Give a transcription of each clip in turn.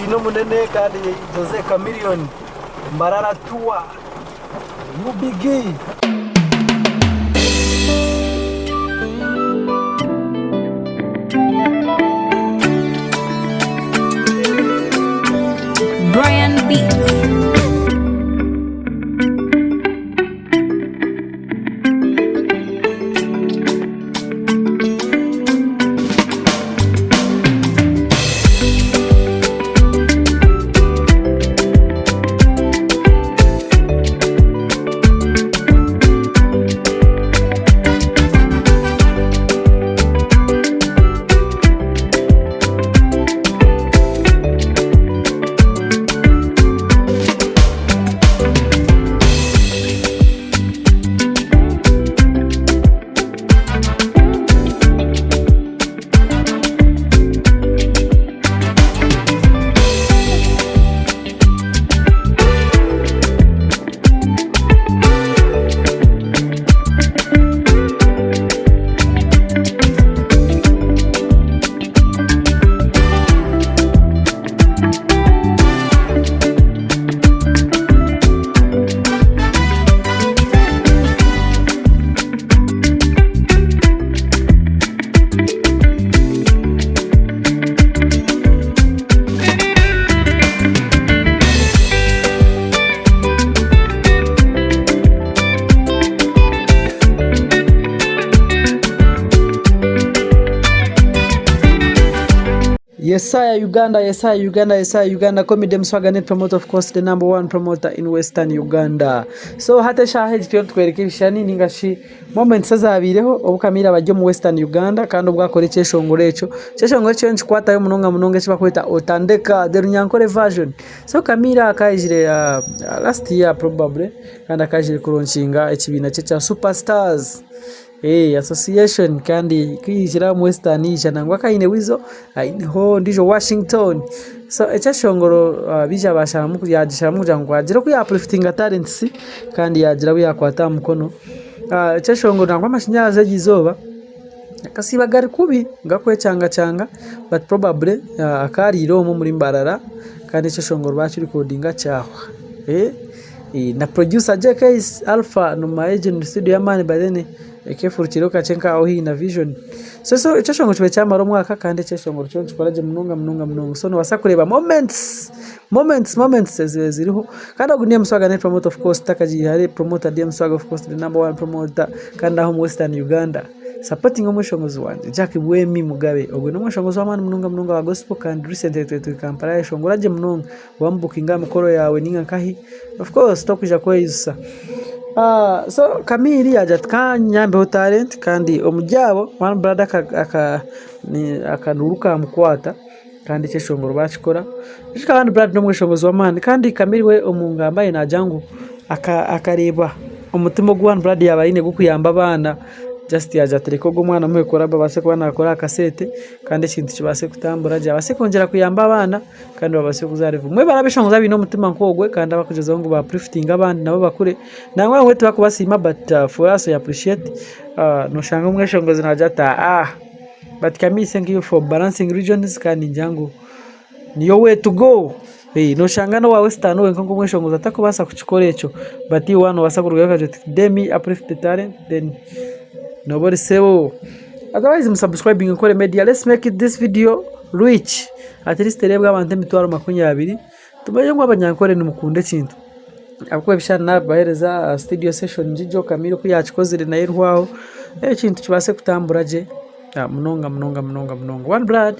Twine omunene kandi Jose Chameleone Mbarara tour UBG. Brian Beats. Yesaya Uganda, Yesaya Uganda, Yesaya Uganda, Comedy Muswaga net promoter of course the number one promoter in Western Uganda. So hati eshaaha egi turiyo nitworeka ebishushani ninga shi moments ezabaireho obu Kamili aba ari omu Western Uganda kandi obu akora ekyeshongoro ekyo. Ekyeshongoro ekyo nikikwatayo munonga munonga eki barikweta Otandeka the Runyankore version. So Kamili akaba aizire last year probably kandi akaba aizire kuronkinga ekibiina kye ekya Super Stars. Association kandi ku yaizire aha Western yaija nangwa akaba aine Weasel aineho ondiijo Washington. So ekyeshongoro baija basharamu yagisharamu kugira ngu agire oku yapulifitinga talents kandi yaagira abu yaakwata aha mukono. Ekyeshongoro nangwa amashanyarazi eryo izooba gakasiiba gari kubi gakwekyangakyaga but probably akaba ariire omwe omuri Mbarara kandi ekyeshongoro baakirikodinga kyahwa. Na producer JK Alpha egyo ni studio y'amaani by then ekefurukireho kakye nkaho haihi na vision. So ekyeshongoro kibaire kyamara omwaka kandi ekyeshongoro kyo nikikora gye munonga munonga munonga. So nobaasa kureeba moments, moments, moments ezibaire ziriho kandi ogu ni Muswaga niwe promoter of course tutakagiire hare promoter DM Swaga of course the number one promoter kandi aha omu western Uganda. Supporting omweshongozi wangye Jack Bwemi Mugabe ogwe n'omweshongozi w'amaani munonga munonga wa gospel kandi recently twaba turi Kampala yayeshongora gye munonga. Wamubukinga aha mikoro yaawe ninga nkahi of course torikwija kweyijusya. So Kamiiri yaagira ati kanyambeho talent kandi omuri abo one brother akanuuru kamukwata kandi ekyeshongoro bakikora. Ijuka one brother n'omweshongozi w'amaani kandi Kamiiri we omu ngamba ye naagira ngu akareeba omutima ogu one brother yaabaire aine gw'okuyamba abaana just yaagira ati reka ogu omwana muhe collabo abaase kuba naakora aha kasente kandi ekintu kibaase kutambura gye abaase kwongyera kuyamba abaana. Kandi babaase kuzaara Mwebare abeshongozi abaine omutima nk'ogwe kandi abarikugyezaho ngu ba upliftinge abandi nabo bakure. Nangwa abamwe tibakubasiima but for us we appreciate. Noshanga omweshongozi naagira ati aah but Kami thank you for balancing regions kandi ningira ngu niyo way to go. Noshanga n'owa western wenka nk'omweshongozi atakubaasa kukikora ekyo but iwe waaba noobaasa kurugayo okagira oti let me uplift the talent then nooba ori sebo. Otherwise mu subscribinge Nkore Media let's make this video reach. At least ereebwe abantu emitwaro 20 tumanye ngu abanyankore nimukunda ekintu. Ahabw'okuba ebishushani naabibaheereza aha studio session ngigyo Kamili oku yaakikozire nayo erwaho, ekintu kibaase kutambura gye munonga munonga munonga munonga. One blood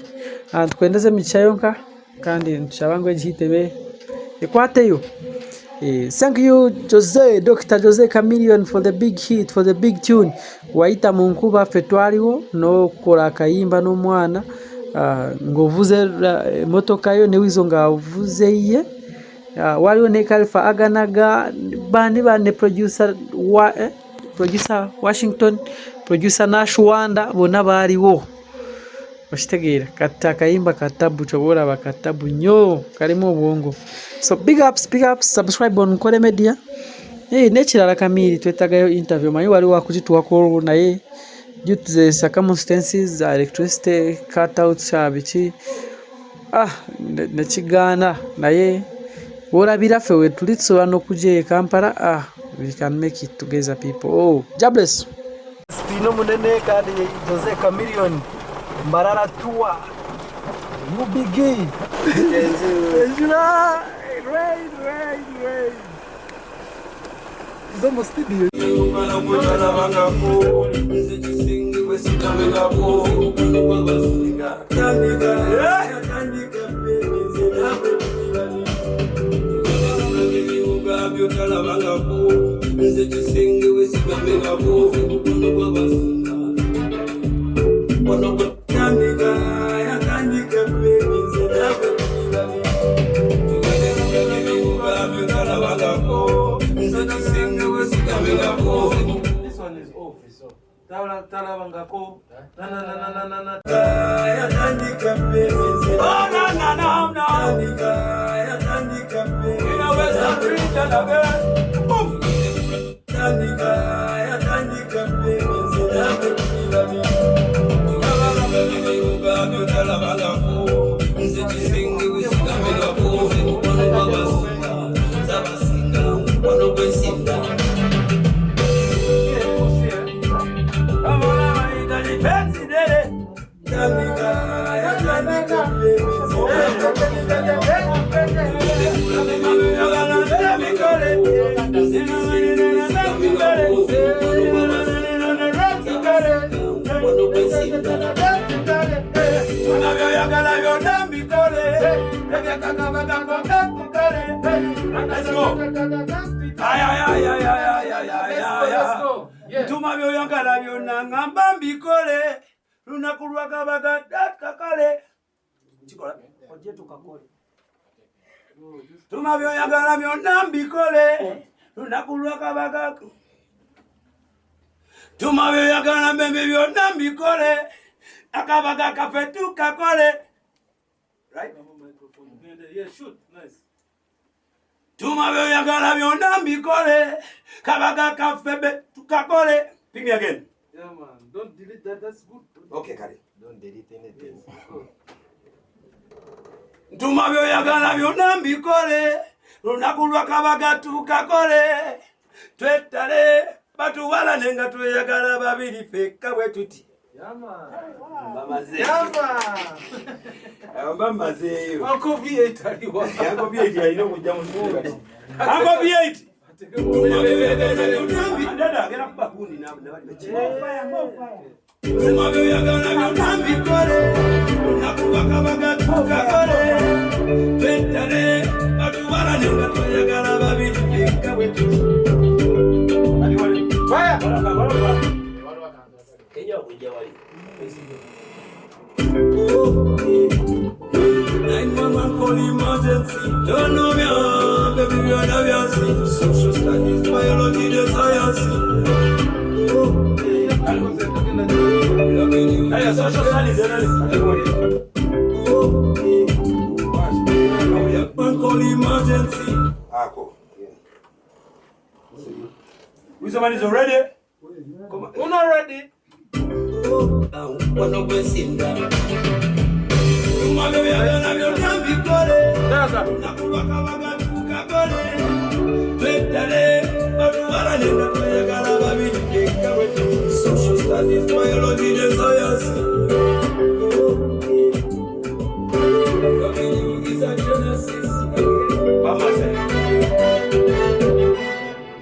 nitukwendeza emigisha yonka kandi nitushaba ngu egi hit ebe ekwateyo. Thank you Jose, Dokita Jose Chameleone for the big hit, for the big tune. Wayita mu nkuba ffe twariho n'okukora akayimba n'omwana. Ngu ovuze emotoka yo Weasel ngu avuze eye wariho ne Khalifa Aganaga bani bani producer producer Washington, producer Nash Wonder boona bariho okitegeera kati akayimba katabu kyoba oraba katabu nyo karimu obwongo so big ups big ups subscribe on Nkore Media n'ekirara Kamiiri twetagayo interview omanye wari wakugituha naye Due to the circumstances za electricity cut out biki. Nekigaana naye worabira ffe weturi tusobola nokugya e Kampala we can make it together people. Jah bless. Twine omunene kandi Jose Chameleone Mbarara tour UBG Enjura rain rain rain tuza omu studio. Ntuma byoyagala byonna ngamba mbikole lunaku lwakabaga kakale kikola ojje tukakole tuma byoyagala byonna mbikole lunaku lwakabaga tuma byoyagala mbembe byonna mbikole akabaga kaffe tukakole. Right? Tuma byoyagala byonna mbikole kabaga kaffe be tukakole. Pick me again. Yeah, man. Don't delete that. That's good. Okay, kale. Ntuma byoyagala byonna mbikole lunaku lwa kabaga tukakole twetale batuwalane nga tweyagala babiri fekka bwe tuti. Yeah, man. Bamaze. Yeah, man. Abo bamazeeyo. Uncle V8 aliwa. Uncle V8 alina okujja mu studio. Uncle V8. Dada agenda kuba gundi nabali bakye. Tuma byoyagala byonna mbikole lunaku lwa kabaga tukakole twetale batuwalane nga tweyagala babiri fekka bwe tuti. Kenya kujja wali. 911 call emergency. Don't know me, baby, we are not Social studies, biology, the science. Hey, social studies, call emergency. Ah, cool. Yeah. We somebody's already? Come on. We're not ready. Social studies, biology, the science.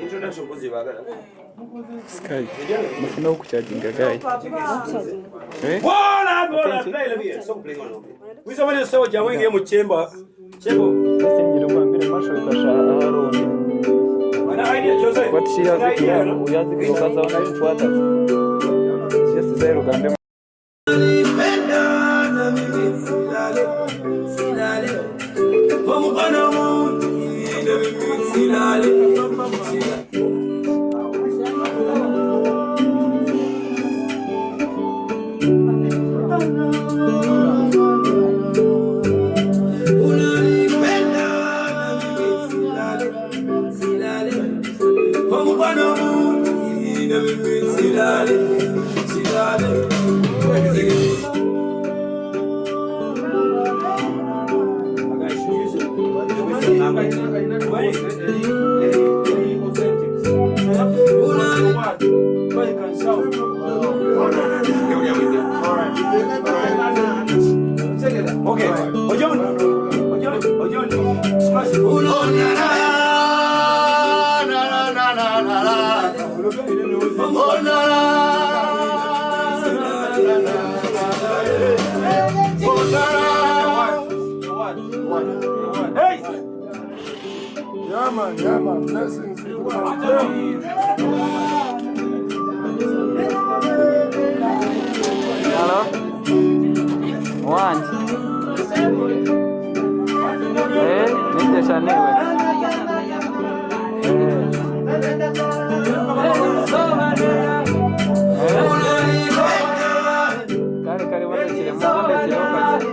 Introduction kozi bagala. Sky, mufuna okucharginga guy. Eh? Bola bola play let me so play on. We somebody saw jawenge mu chamber. Chamber. Ese ngira kwambira masho kasha aharonde. Wana idea Jose. What she has it uyazi kukaza wanafuata. Yes, zero gambe. Nipenda na mimi silale, silale. Omukwano mungi na mimi silale, silale. Unanipenda na mimi silale, silale. Omukwano mungi na mimi silale, silale. Yeah, man, yeah, man. Blessings be to God. Halo? Wange. Eh, nitesha niwe. Eh. Eh. Kare kare bondekire mubondekireho kake.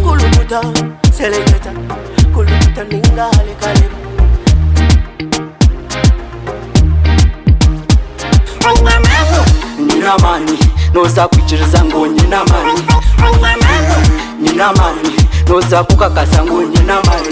Kulukuta, seleketa, kulukuta ninga halekaleba. Nyina amani, noza kwikiriza ngo nyina amani. Nyina amani, noza kukakasa ngo nyina amani.